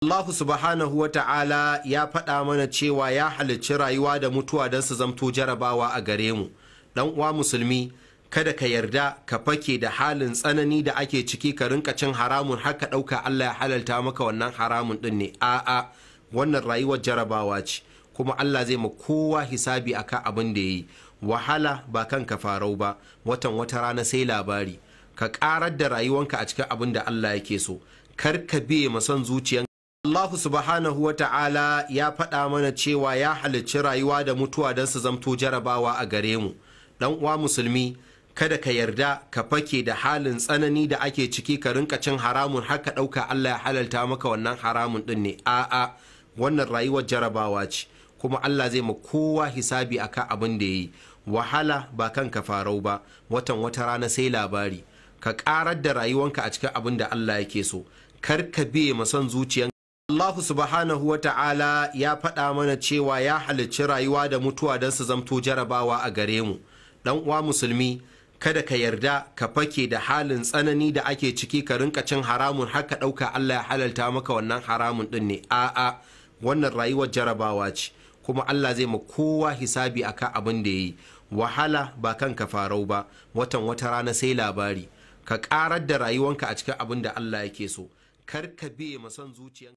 Allah subhanahu wa ta'ala ya faɗa mana cewa ya halicci rayuwa da mutuwa don su zamto jarabawa a gare mu. Dan uwa musulmi, kada ka yarda ka fake da halin tsanani da ake ciki ka rinka cin haramun har ka ɗauka Allah ya halalta maka wannan haramun ɗin ne. A'a, wannan rayuwar jarabawa ce, kuma Allah zai ma kowa hisabi akan abin da ya yi. Wahala ba kanka farau ba, watan wata rana sai labari. Ka ƙarar da rayuwanka a cikin abin da Allah yake so. Kar ka biye ma son zuciyan. Allah subhanahu wa ta'ala ya faɗa mana cewa ya halicci rayuwa da mutuwa don su zamto jarabawa a gare mu. Dan uwa musulmi, kada ka yarda ka fake da halin tsanani da ake ciki ka rinka cin haramun har ka ɗauka Allah ya halalta maka wannan haramun ɗin ne. A'a, wannan rayuwar jarabawa ce, kuma Allah zai ma kowa hisabi akan abin da ya yi. Wahala ba kanka farau ba, watan wata rana sai labari. Ka ƙarar da rayuwanka a cikin abin da Allah yake so. Kar ka biye ma son zuciyan. Allah subhanahu wa ta'ala ya faɗa mana cewa ya halicci rayuwa da mutuwa don su zamto jarabawa a gare mu. Dan uwa musulmi, kada ka yarda ka fake da halin tsanani da ake ciki ka rinka cin haramun har ka ɗauka Allah ya halalta maka wannan haramun ɗin ne. A'a, wannan rayuwar jarabawa ce, kuma Allah zai ma kowa hisabi akan abin da ya yi. Wahala ba kanka farau ba, watan wata rana sai labari. Ka ƙarar da rayuwanka a cikin abin da Allah yake so. Kar ka biye ma son zuciyan.